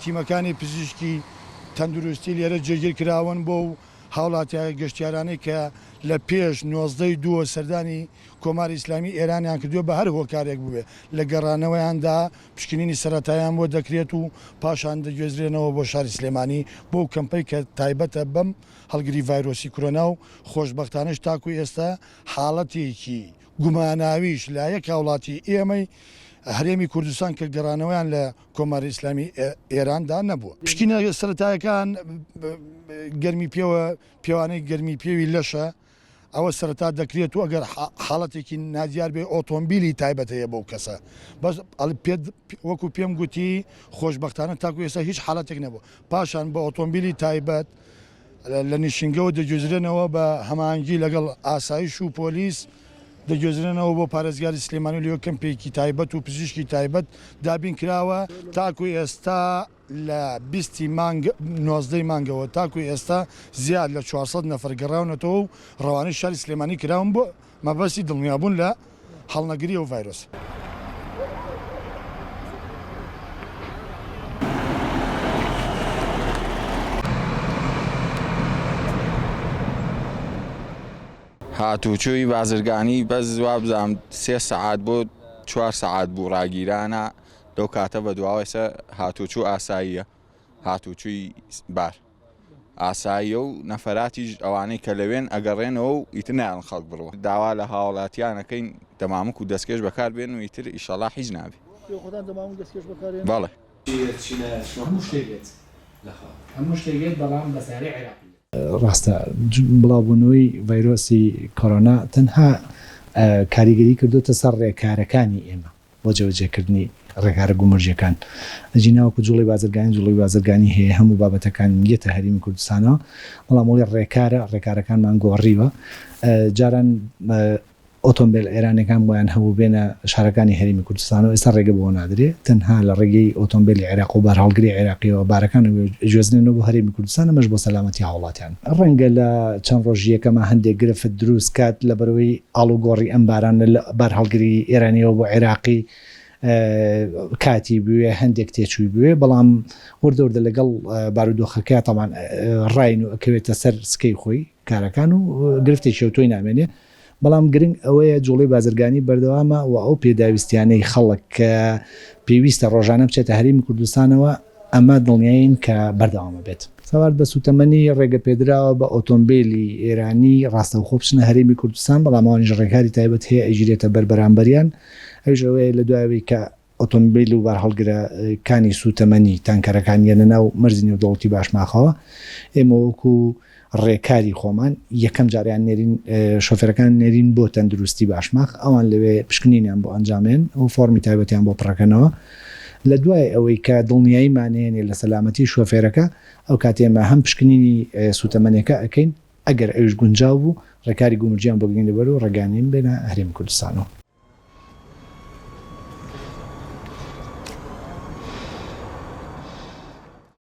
تیمەکانی پزیشکی تەندروستی لێرە جێگیر کراون بۆ و هاوڵاتیە گەشتیارانەی کە لە پێش 19 ی دووە سەردانی کۆماری ئیسلامی ئێرانیان کردووە بە هەر هۆکارێک بووبێ لە گەڕانەوەیاندا پشکنینی سەرەتاییان بۆ دەکرێت و پاشان دەگوێزرێنەوە بۆ شاری سلێمانی بۆ کەمپەی کە تایبەتە بەم هەڵگری ڤایرۆسی کرۆنا و خۆشبەختانەش تاکو ئێستا حاڵەتێکی گوماناویش لە یەک هاوڵاتی ئێمەی هەرێمی کوردستان کە گەڕانەوەیان لە کۆماری ئیسلامی ئێراندا نەبووە. پشکنینە سەرەتایەکان گەرمی پێوە پێوانەی گەرمی پێوی لەشە ئەوە سەرەتا دەکرێت و ئەگەر حاڵەتێکی نادیار بێ ئۆتۆمبیلی تایبەت هەیە بەو کەسە بەس پێت وەکو پێم گوتی خۆشبەختانە تاکو ئێستا هیچ حاڵەتێک نەبوو پاشان بە ئۆتۆمبیلی تایبەت لە نشینگەوە دەگوێزرێنەوە بە هەماهەنگی لەگەڵ ئاسایش و پۆلیس دەگوێزرێنەوە بۆ پارێزگاری سلێمانی و لەوێ کەمپێکی تایبەت و پزیشکی تایبەت دابین کراوە تاکو ئێستا لە 20 ی مانگ 19 ی مانگەوە تاکو ئێستا زیاد لە 400 نەفەر گەڕاونەتەوە و ڕەوانەی شاری سلێمانی کراون بۆ مەبەستی دڵنیابوون لە هەڵنەگری ئەو ڤایرۆسە. هاتوچۆی بازرگانی بەس وابزانم سێ سەعات بۆ چوار سەعات بوو ڕاگیرانە لەو کاتە بە دواوە ئێستا هاتوچۆ ئاساییە هاتوچۆی بار ئاساییە و نەفەراتیش ئەوانەی کە لەوێن ئەگەڕێنەوە و ئیتر نایەڵن خەڵک بڕوا داوا لە هاوڵاتیان ئەکەین دەمامک و دەستکێش بەکار بێنن و ئیتر ئیشەڵا هیچ نابێ. ئێوە خۆتان دەمامک و دەستکێش بەکارێنن؟ بەڵێ. هەموو شتێک بێت هەموو شتێک بێت بەڵام بە سەیارەی عێراقی بێت. ڕاستە بڵاوبوونەوەی ڤایرۆسی کۆرۆنا تەنها کاریگەری کردۆتە سەر ڕێکارەکانی ئێمە بۆ جێبەجێکردنی ڕێکارە گومرگیەکان ئەگینا وەکو جوڵەی بازرگانی جوڵەی بازرگانی هەیە هەموو بابەتەکان یەتە هەرێمی کوردستانەوە بەڵام ئەوەی ڕێکارە ڕێکارەکانمان گۆڕیوە جاران ئۆتۆمبێل ئێرانیەکان بۆیان هەبوو بێنە شارەکانی هەرێمی کوردستانەوە، ئێستا ڕێگە بەوە نادرێ، تەنها لە ڕێگەی ئۆتۆمبێلی عێراق و بارهەڵگری عێراقیەوە بارەکان ئەگوێزرێنەوە بۆ هەرێمی کوردستان، ئەمەش بۆ سەلامەتی هاوڵاتیان. ڕەنگە لە چەند ڕۆژی یەکەما هەندێک گرفت دروست کات لەبەرئەوەی ئاڵوگۆڕی ئەم بارانە لە بارهەڵگری ئێرانیەوە بۆ عێراقی کاتی بوێ، هەندێک تێچووی بوێ، بەڵام وردە وردە لەگەڵ بارودۆخەکە تەبعەن ڕاین و ئەکەوێتە سەر سکەی خۆی کارەکان و گرفتێکی ئەوتۆی نامێنێ. بەڵام گرنگ ئەوەیە جوڵەی بازرگانی بەردەوامە و ئەو پێداویستیانەی خەڵک کە پێویستە ڕۆژانە بچێتە هەرێمی کوردستانەوە ئەمە دڵنیاین کە بەردەوام ئەبێت. سەبارەت بە سوتەمەنی، ڕێگەپێدراوە بە ئۆتۆمبێلی ئێرانی ڕاستەوخۆ بچنە هەرێمی کوردستان، بەڵام ئەوانیش ڕێکاری تایبەت هەیە ئەگیرێتە بەر بەرامبەریان، ئەویش ئەوەیە لە دوای ئەوەی کە ئۆتۆمبیل و بارهەڵگرە کانی سووتەمەنی تانکەرەکان یەنە ناو مەرزی نێودەوڵەتی باشماخەوە، ئێمە وەکو ڕێکاری خۆمان یەکەم جاریان نێرین شۆفێرەکان نێرین بۆ تەندروستی باشماخ، ئەوان لەوێ پشکنینیان بۆ ئەنجامێن و فۆڕمی تایبەتیان بۆ پڕەکەنەوە، لە دوای ئەوەی کە دڵنیاییمان هێنێ لە سەلامەتی شۆفێرەکە ئەو کات ئێمە هەم پشکنینی سووتەمەنیەکە ئەکەین، ئەگەر ئەویش گونجاو بوو ڕێکاری گومرگیان بۆ گرینە بەر و ڕێگانیم بێنە هەرێمی کوردستانەوە.